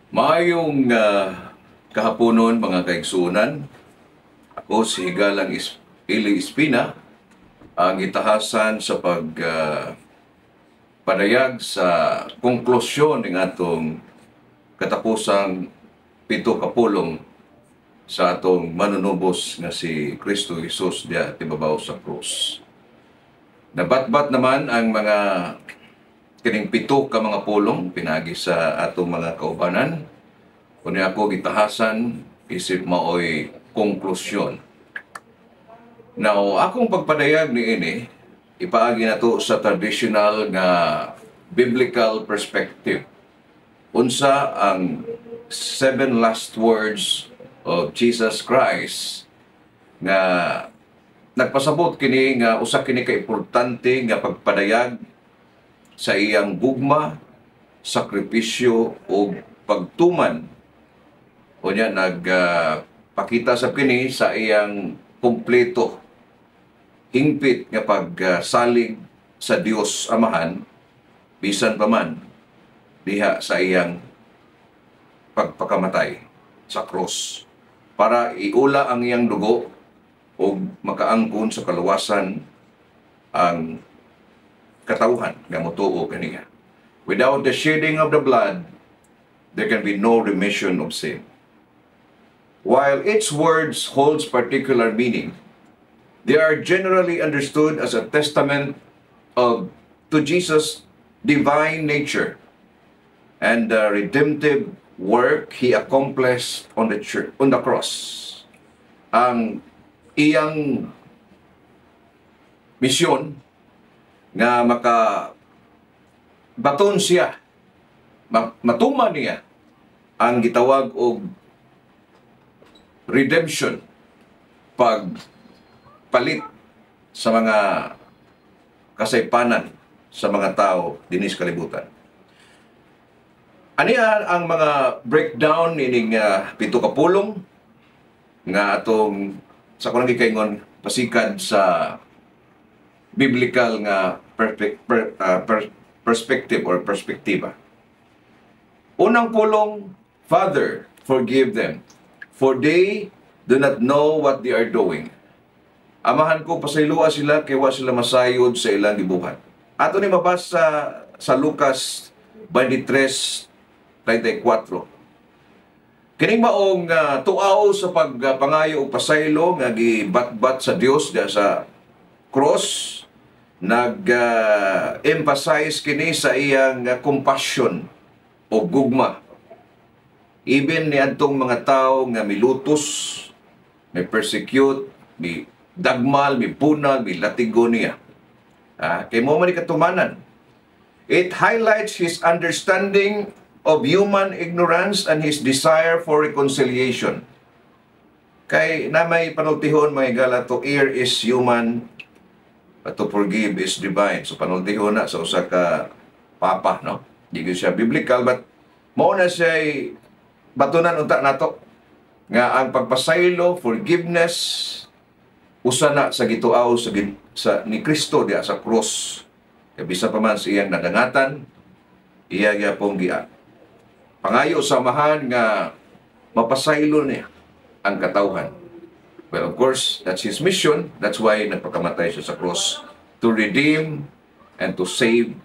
Maayong kahaponon, mga kaigsuonan. Ako si Higalang Eli Espina, ang itahasan sa pag padayag sa konklusyon ng atong katapusang pito ka pulong sa atong manunubos nga si Kristo Jesus diha tibabaw sa krus. Nabatbat naman ang mga kining pito ka mga pulong pinagi sa atong mga kaubanan. Kunya ako gitahasan isip maoy konklusyon. Now, akong pagpadayag niini, ipaagi na to sa traditional nga biblical perspective. Unsa ang seven last words of Jesus Christ nga nagpasabot kini nga usa kini ka importante nga pagpadayag sa iyang gugma, sakripisyo ug pagtuman. Unya nagpakita sa kini sa iyang kumpleto hingpit nga pagsalig sa Dios Amahan bisan pa man diha sa iyang pagpakamatay sa cross para iula ang iyang dugo ug makaangkon sa kaluwasan ang katawhan nga motuo kaniya. Without the shedding of the blood, there can be no remission of sin. While its words holds particular meaning, they are generally understood as a testament of to Jesus' divine nature and the redemptive work he accomplished on the church, on the cross. Ang iyang misyon nga maka baton siya, matuman niya ang gitawag og redemption, pag palit sa mga kasaypanan sa mga tao dinhi sa kalibutan. Ania ang mga breakdown ining pito ka pulong nga atong sa kanang gikaingon pasikad sa biblical nga perspective or perspektiba. Unang pulong, "Father, forgive them, for they do not know what they are doing." Amahan ko, pasayloa sila kay wa sila masayod sa ilang gibuhat. Ato ni mabasa sa Lucas 23:34. Kining maong tuaw sa pagpangayo og pasaylo nga gibatbat sa Dios diha sa cross, nag emphasize kini sa iyang compassion o gugma. Even ni adtong mga tao nga milutos, mi persecute, mi dagmal, mi punal, mi latigo niya. Kay mao man ni katumanan. It highlights his understanding of human ignorance and his desire for reconciliation. Kay na may panultihon, mga higala, to err is human, but to forgive is divine. So panultihon na sa usa ka papa, no? Di gyud siya biblical, but mao na siya batunan unta nato nga ang pagpasaylo, forgiveness, usa na sa gituaw sa ni Kristo diha sa cross. Kay bisan pa man sa iyang nadangatan, iya gyapon gia pangayo sa Amahan nga mapasaylo niya ang katawhan. Well, of course, that's his mission. That's why nagpakamatay siya sa cross, to redeem and to save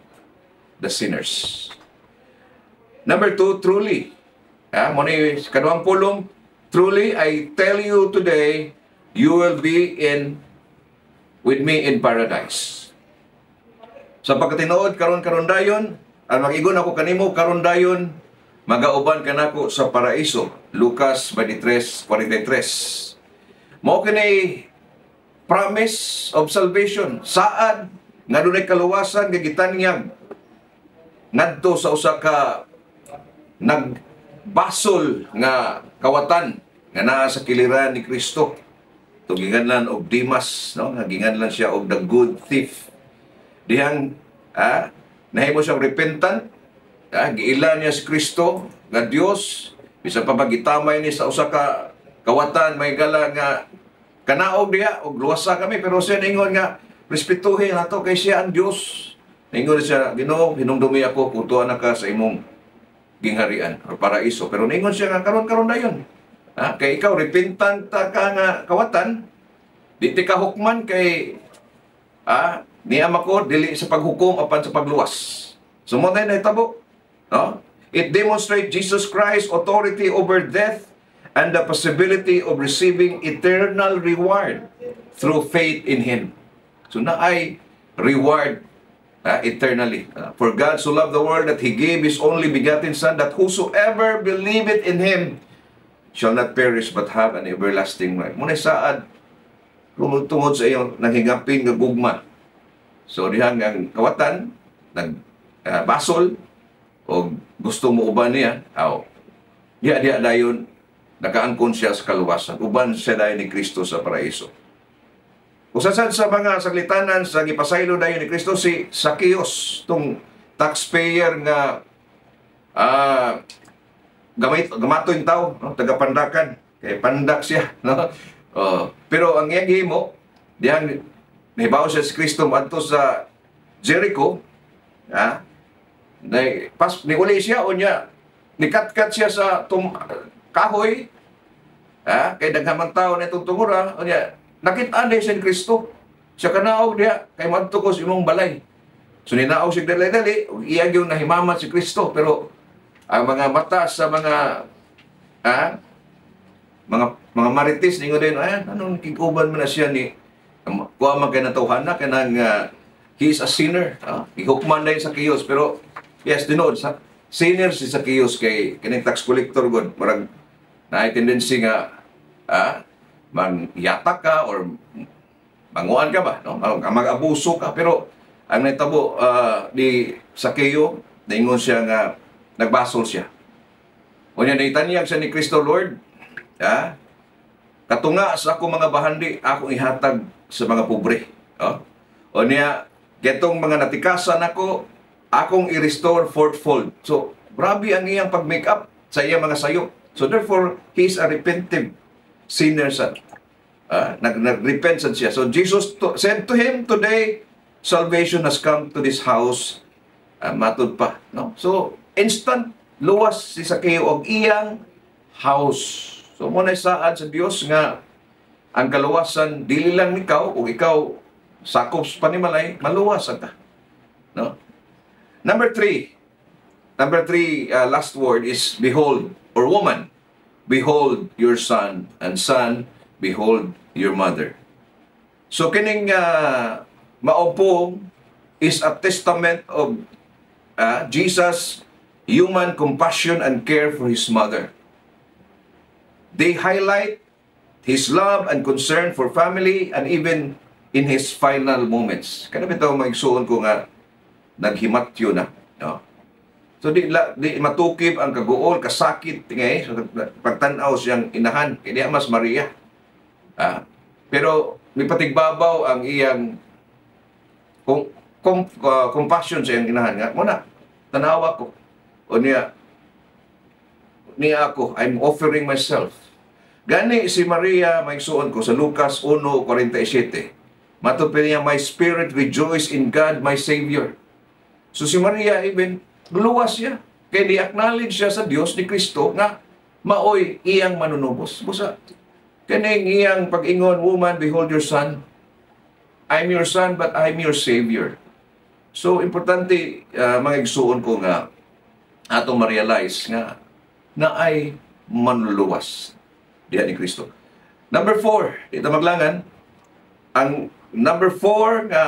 the sinners. Number two, "Truly." Mao ni kaduhang pulong, "Truly, I tell you today, you will be in with me in paradise." Sa pagkatinuod, karon karon dayon, ang mag-igon ako kanimo karon dayon, magauban kanako sa paraiso. Lucas 23:43. Mao kini promise of salvation. Saad nga dunay kaluwasan nga gitanyag ngadto sa usa ka nagbasol nga kawatan nga naa sa kiliran ni Kristo. Tuginganlan og Dimas, no? Nga ginganlan siya og the good thief. Dihang nahimo siyang repentant, giila niya si Kristo nga Dios, bisan pa ba gitamay ni sa usa ka kawatan, may gala nga kanaog diha og luwasa kami, pero siya ningon nga respetuhin nato kay siya ang Dios. Ningon siya, "Ginoo, hinumdumi ako kung tuwa na ka sa imong gingharian or paraiso. Pero ningon siya nga karon-karon dayon. Ha? Kay ikaw repentant ta ka nga kawatan, di ti ka hukman kay niya ko dili sa paghukom apan sa pagluwas. So mao na nahitabo. No? It demonstrates Jesus Christ's authority over death and the possibility of receiving eternal reward through faith in Him. So naay reward eternally. For God so loved the world that He gave His only begotten Son, that whosoever believeth in Him shall not perish but have an everlasting life. Mao na saad tungod sa iyong nanghingapin nga gugma. So diha nga ang kawatan nag basol o gusto mo uban niya, aw diha diha dayon nakaangkon siya sa kaluwasan. Uban siya dayon ni Kristo sa paraiso. Usa sad sa mga saglitanan sa gipasaylo dayon ni Kristo si Zacchaeus, tong taxpayer nga gamay gamatoy tao, no? Tagapandakan kay pandak siya, no? Oh, pero ang iyang gihimo dihang nahibaw siya si Kristo moadto sa Jericho, ha, ni pas niuli siya, unya nikatkat siya sa kahoy, ha, kay daghan man tao na itong tungura. Unya nakita na siya ni Kristo. Siya kanaog diha kay moadto ko sa imong balay. So ninaog siya dali-dali ug iya gyud nahimamat si Kristo, pero ang mga mata sa mga mga marites ningon din ay anong kiguban man na siya ni kuha man kay natawhana kanang he is a sinner, ihukman na Zacchaeus. Pero yes, tinuod sa sinner si Zacchaeus kay kining tax collector god murag naay tendency nga mangyatak ka or manguan ka ba, no, mag-abuso ka. Pero ang nahitabo ni Zacchaeus, ningon siya nga nagbasol siya. Unya naitanyag siya ni Kristo, "Lord, katunga sa ako mga bahandi akong ihatag sa mga pobre." Oh. Unya ketong mga natikasan ako akong i-restore fourfold. So grabe ang iyang pag-make up sa iyang mga sayop. So therefore, he is a repentive sinner sa nag-repent sad siya. So Jesus said to him, "Today salvation has come to this house." Matud pa, no? So instant luwas si Zacchaeus og iyang house. So mao na saad sa Dios nga ang kaluwasan dili lang ikaw ug ikaw sakop sa panimalay, maluwas ka. No? Number three. Number three, last word is "Behold," or "Woman, behold your son," and "Son, behold your mother." So kining maong pulong is a testament of Jesus' human compassion and care for his mother. They highlight his love and concern for family and even in his final moments. Kada bitaw, maigsuon ko, nga naghimatyo na. No? So di matukib ang kaguol, kasakit ngay so, pagtan-aw siyang inahan kay diha mas Maria. Pero mipatigbabaw ang iyang compassion sa iyang inahan nga mao na tanawa ko o niya niya ako, I'm offering myself. Gani si Maria, maigsuon ko, sa Lucas 1:47 matud pa niya, "My spirit rejoice in God my Savior." So si Maria even luwas siya kay di acknowledge siya sa Dios ni Kristo nga maoy iyang manunubos. Busa kaning iyang pag-ingon, "Woman, behold your son." I'm your son, but I'm your Savior. So importante, mga igsuon ko, nga atong ma-realize nga naay manluluwas diha ni Kristo. Number four, dito maglangan, ang number four nga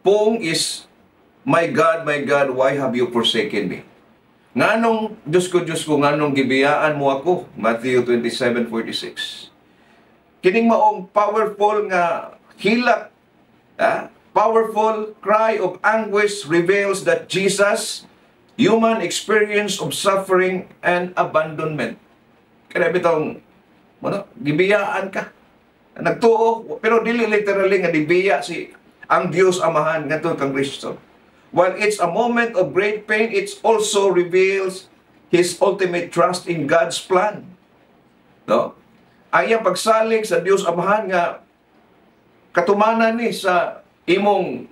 pulong is, "My God, my God, why have you forsaken me?" Nganong, Diyos ko, Diyos ko, nganong gibiyaan mo ako? Matthew 27:46. Kining maong powerful nga hilak, powerful cry of anguish reveals that Jesus' human experience of suffering and abandonment. Kaya bitong, ano, gibiyaan ka. Nagtuo, pero dili literally nga dibiya si ang Dios Amahan ngadto kang Kristo. While it's a moment of great pain, it also reveals his ultimate trust in God's plan. No? Ang iyang pagsalig sa Dios Amahan nga katumanan ni sa imong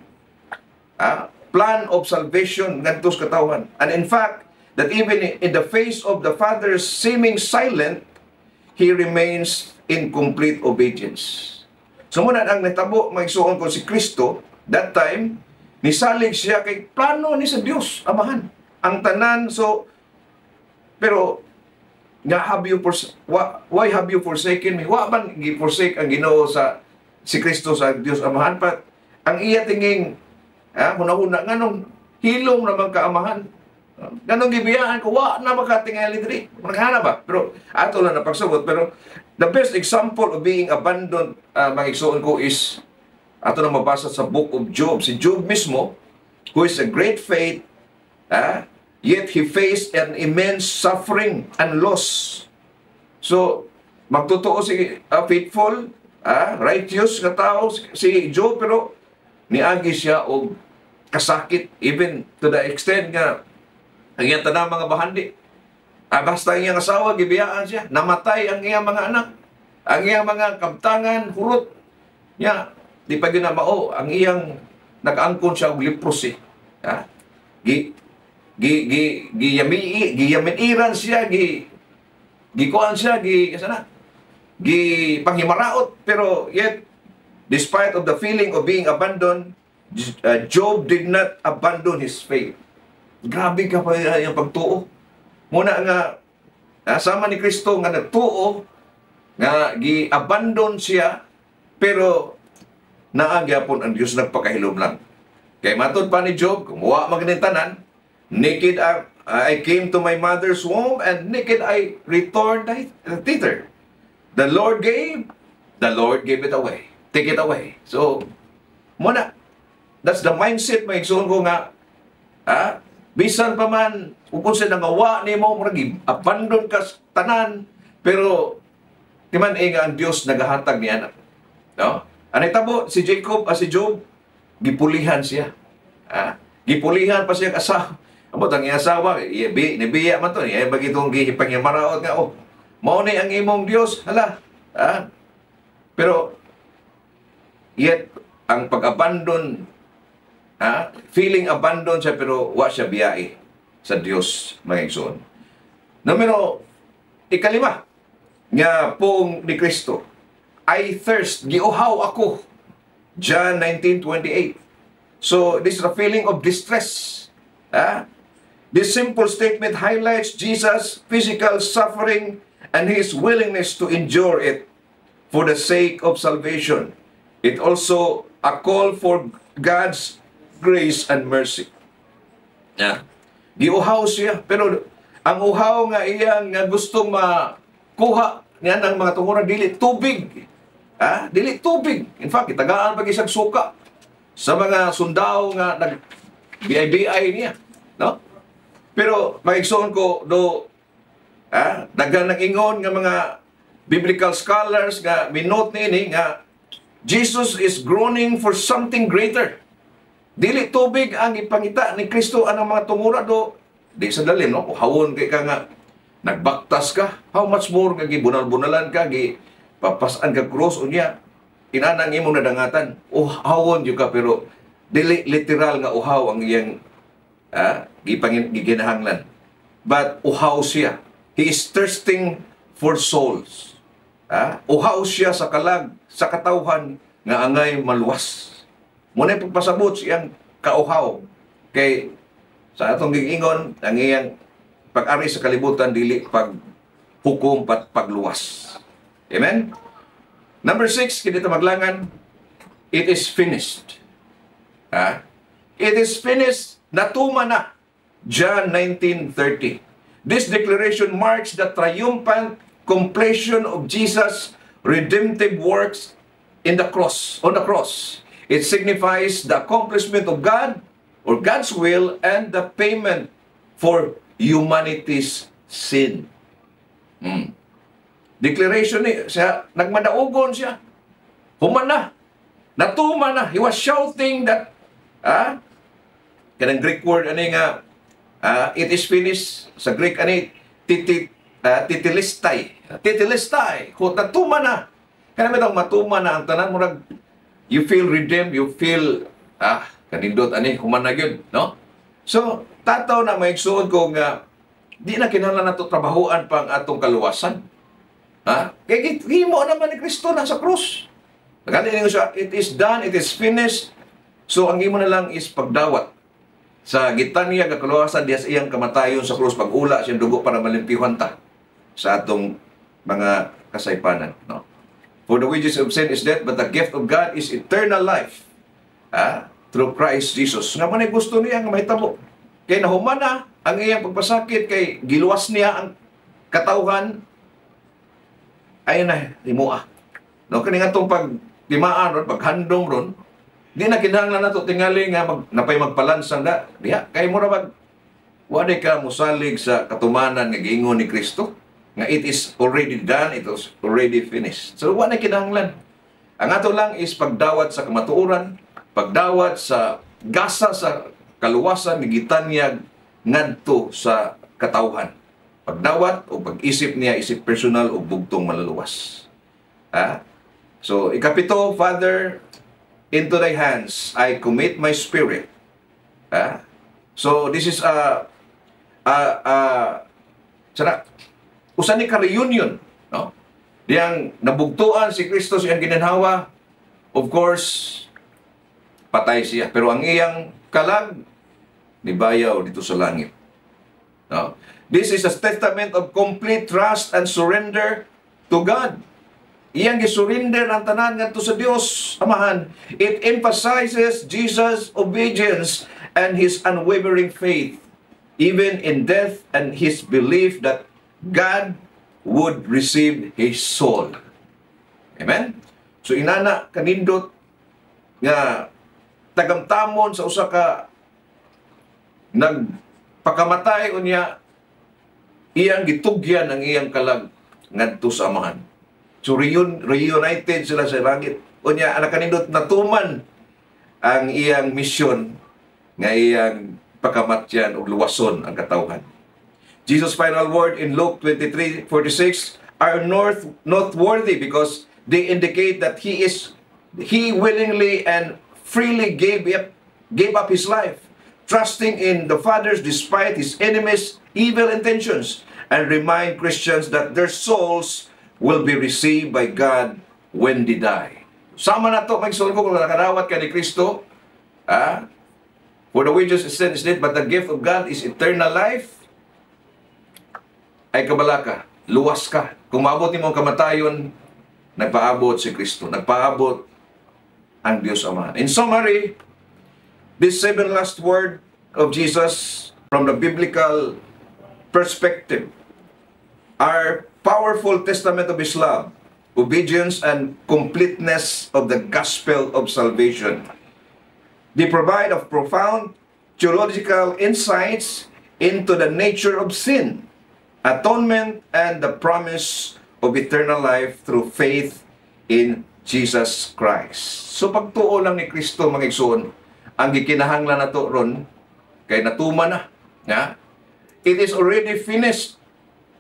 plan of salvation ngadto sa katawhan. And in fact, that even in the face of the Father's seeming silent, he remains in complete obedience. So muna ang natabo, mga igsuon ko, si Kristo, that time, nisalig siya kay plano ni sa Dios Amahan. Ang tanan, so, pero, nga have you why have you forsaken me? Wa man gi-forsake ang Ginoo sa si Kristo sa Dios Amahan pa ang iya tinging hunahuna, nganong hilom naman ka, Amahan? Nganong gibiyaan ko, wa na makatingali diri. Naghana ba? Pero ato lang napagsabot, pero the best example of being abandoned, mga igsuon ko, is ato na mabasa sa Book of Job. Si Job mismo, who is a great faith, yet he faced an immense suffering and loss. So, magtotoo si faithful, righteous nga tao si Job, pero niagi siya og kasakit, even to the extent nga ang iyang tanang mga bahandi. Basta ang iyang asawa, gibiyaan siya. Namatay ang iyang mga anak. Ang iyang mga kabtangan, hurot. Nya, di pa gyud na mao, ang iyang nag-angkon siya og leprosy. Ha? Gi gi gi giyami giyaminiran siya, gi gikuan siya, gi asa na? Gi panghimaraot, pero yet despite of the feeling of being abandoned, Job did not abandon his faith. Grabe ka pa yung pagtuo. Muna nga sama ni Kristo nga nagtuo nga gi-abandon siya, pero naa gyapon ang Dios, nagpakahilom lang. Kay matod pa ni Job, kung wa man tanan, "Naked I came to my mother's womb and naked I returned thither. The Lord gave, the Lord gave it away. Take it away." So, muna, that's the mindset, mga igsoon ko, nga bisan pa man ug unsa nangawa nimo, murag abandon ka sa tanan, pero timan eh nga ang Dios nagahatag niya, no? Anay tabo si Jacob, si Job, gipulihan siya, gipulihan pa siya asawa. Amot ang iyang asawa, bi nibiya man to, iya bagitong gipangyamaraot nga, "Oh, mao ni ang imong Dios, hala." Pero yet ang pag-abandon, feeling abandon siya, pero wa siya biyai sa Dios, mga igsoon. Numero ikalima nga puong ni Kristo, "I thirst," giuhaw ako. John 19:28. So this is a feeling of distress. This simple statement highlights Jesus' physical suffering and his willingness to endure it for the sake of salvation. It also a call for God's grace and mercy. Yeah. Giuhaw siya, pero ang uhaw nga iyang nga gustong makuha niya ng mga tunguran, dili tubig. Dili tubig. In fact, itagaan pag isang suka sa mga sundao nga nag BI-BI niya, no? Pero maigsoon ko do, daghan ng ingon nga mga biblical scholars nga minote niini nga Jesus is groaning for something greater. Dili tubig ang ipangita ni Kristo anang mga tungura do di sa dalim, no? Uhawon kay ka nga nagbaktas ka, how much more nga gibunal-bunalan ka, gi papasan ka cross, unya inanang imong nadangatan, uhawon jud ka, pero dili literal nga uhaw ang iyang gipangin giginahanglan, but uhaw siya, he is thirsting for souls. Uhaw siya sa kalag sa katawhan nga angay maluwas. Muna pagpasabot siyang kauhaw kay sa atong giingon, ang iyang pag-ari sa kalibutan dili pag hukom pat pagluwas. Amen. Number 6, kini maglangan, "It is finished." Ha? "It is finished," natuma na. John 19:30. This declaration marks the triumphant completion of Jesus' redemptive works in the cross, on the cross. It signifies the accomplishment of God or God's will and the payment for humanity's sin. Declaration ni siya, nagmadaugon siya. "Human na. Natuma na." He was shouting that, kanang Greek word ani nga "it is finished," sa Greek ani titi tetelestai. Tetelestai. Ko natuma na. Kana bitong matuma na ang tanan, murag you feel redeemed, you feel kanindot ani, human na gyud, no? So, tataw na, maigsuon ko, nga Di na kinahanglan nato trabahoan pa ang atong kaluwasan. Ha? Kay gihimo naman ni Kristo na sa krus. Gani ningon siya, "It is done, it is finished." So ang imo na lang is pagdawat sa gitanyag nga kaluwasan diha sa iyang kamatayon sa krus, pag-ula siyang dugo para malimpyuhan ta sa atong mga kasaypanan, no? For the wages of sin is death, but the gift of God is eternal life. Ah, through Christ Jesus. Nga man ay gusto niya nga mahitabo. Kay nahuman na ang iyang pagpasakit, kay giluwas niya ang katawhan ay na himua. No, kani nga atong pag timaan ron, paghandom ron, di na kinahanglan nato tingali nga napay magpalansang da diha kay mura mag wa di ka musalig sa katumanan nga giingon ni Kristo nga it is already done, it is already finished. So wa na kinahanglan. Ang ato lang is pagdawat sa kamatuoran, pagdawat sa gasa sa kaluwasan nga gitanyag ngadto sa katawhan. Pagdawat o pag-isip niya isip personal o bugtong maluluwas. Ha? So, ikapito, "Father, into thy hands I commit my spirit." Ha? So, this is a sana, usa ni ka reunion, no? Diyang nabugtuan si Kristo sa iyang ginhawa, of course, patay siya. Pero ang iyang kalag, nibayaw dito sa langit. No? This is a testament of complete trust and surrender to God. Iyang gisurrender ang tanan ngadto sa Dios Amahan. It emphasizes Jesus' obedience and his unwavering faith even in death and his belief that God would receive his soul. Amen? So inana kanindot nga tagamtamon sa usa ka nagpakamatay, unya iyang gitugyan ang iyang kalag ngadto sa Amahan. So reunited sila sa langit. Unya ana kanindot natuman ang iyang misyon nga iyang pakamatyan ug luwason ang katawhan. Jesus' final word in Luke 23:46 are noteworthy because they indicate that he willingly and freely gave up his life, trusting in the Fathers despite his enemies' evil intentions, and remind Christians that their souls will be received by God when they die. Sama na to, mga ko, kung nakadawat ka ni Kristo, ah, for the wages of sin is death, but the gift of God is eternal life, ay kabalaka, luwas ka. Kung maabot nimo ang kamatayon, nagpaabot si Kristo, nagpaabot ang Diyos Ama. In summary, this seven last word of Jesus from the biblical perspective are powerful testament of His love, obedience, and completeness of the gospel of salvation. They provide of profound theological insights into the nature of sin, atonement, and the promise of eternal life through faith in Jesus Christ. So pagtuo lang ni Kristo, mga igsoon, ang gikinahanglan nato ron kay natuman na. Nga? It is already finished.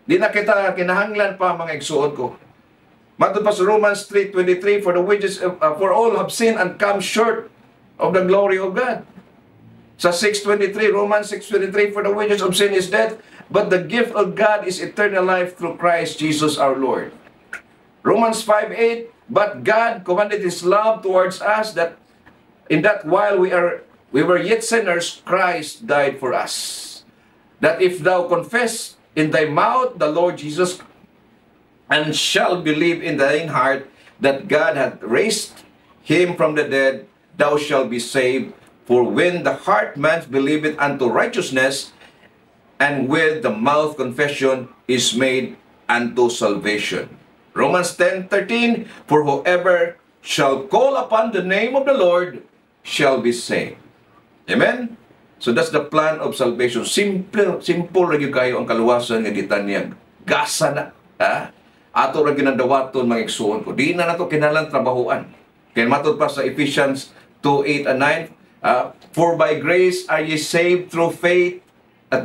Di na kita kinahanglan pa, mga igsoon ko. Matod pa sa Romans 3:23, for the wages of, for all have sinned and come short of the glory of God. Sa 6:23, Romans 6:23, for the wages of sin is death, but the gift of God is eternal life through Christ Jesus our Lord. Romans 5:8, but God commanded His love towards us, that in that while we were yet sinners, Christ died for us. That if thou confess in thy mouth the Lord Jesus and shall believe in thine heart that God hath raised him from the dead, thou shalt be saved. For with the heart man believeth unto righteousness, and with the mouth confession is made unto salvation. Romans 10:13, for whoever shall call upon the name of the Lord shall be saved. Amen? So that's the plan of salvation. Simple, simple ra gyud kayo ang kaluwasan nga gitanyag. Gasa na. Ha? Ato ra gyud ang dawaton, mga igsuon ko. Di na nato kinahanglan trabahoan. Kay matod pa sa Ephesians 2:8 and 9, for by grace are ye saved through faith, and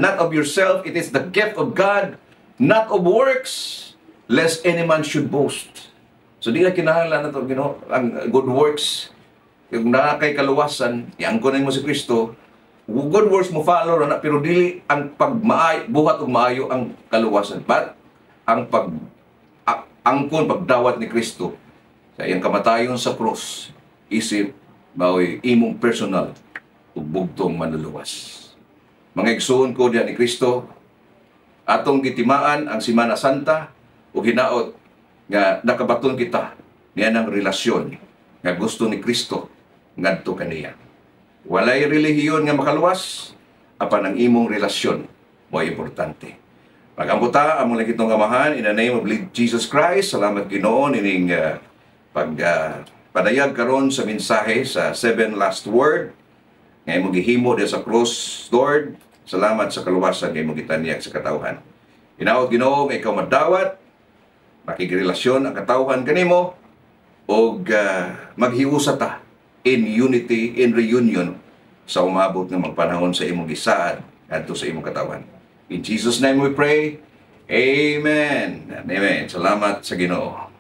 not of yourself, it is the gift of God, not of works, lest any man should boast. So di na kinahanglan nato Ginoo ang good works. Kung naa kay kaluwasan, iangkon mo si Kristo, Good works mo follow na, pero dili ang pagmaay buhat og maayo ang kaluwasan, but ang pag angkon, pagdawat ni Kristo sa iyang kamatayon sa krus isip mao'y imong personal ug bugtong manluluwas. Mga igsoon ko diha ni Kristo, atong gitimaan ang Simana Santa ug hinaot nga nakabaton kita niya ng relasyon nga gusto ni Kristo ngadto kaniya. Walay relihiyon nga makaluwas apan ang imong relasyon mo importante. Magampo ta, among langitnong Amahan, in the name of Jesus Christ, salamat, Ginoo, ining pag padayag karon sa mensahe sa seven last word nga imong gihimo diha sa cross, Lord. Salamat sa kaluwasan nga imong gitanyag sa katawhan. Hinaot, Ginoo, nga ikaw madawat, makigrelasyon ang katawhan kanimo og maghiusa ta in unity, in reunion sa umabot nga mga panahon sa imong gisaad adto sa imong katawhan. In Jesus' name we pray. Amen. Amen. Salamat sa Ginoo.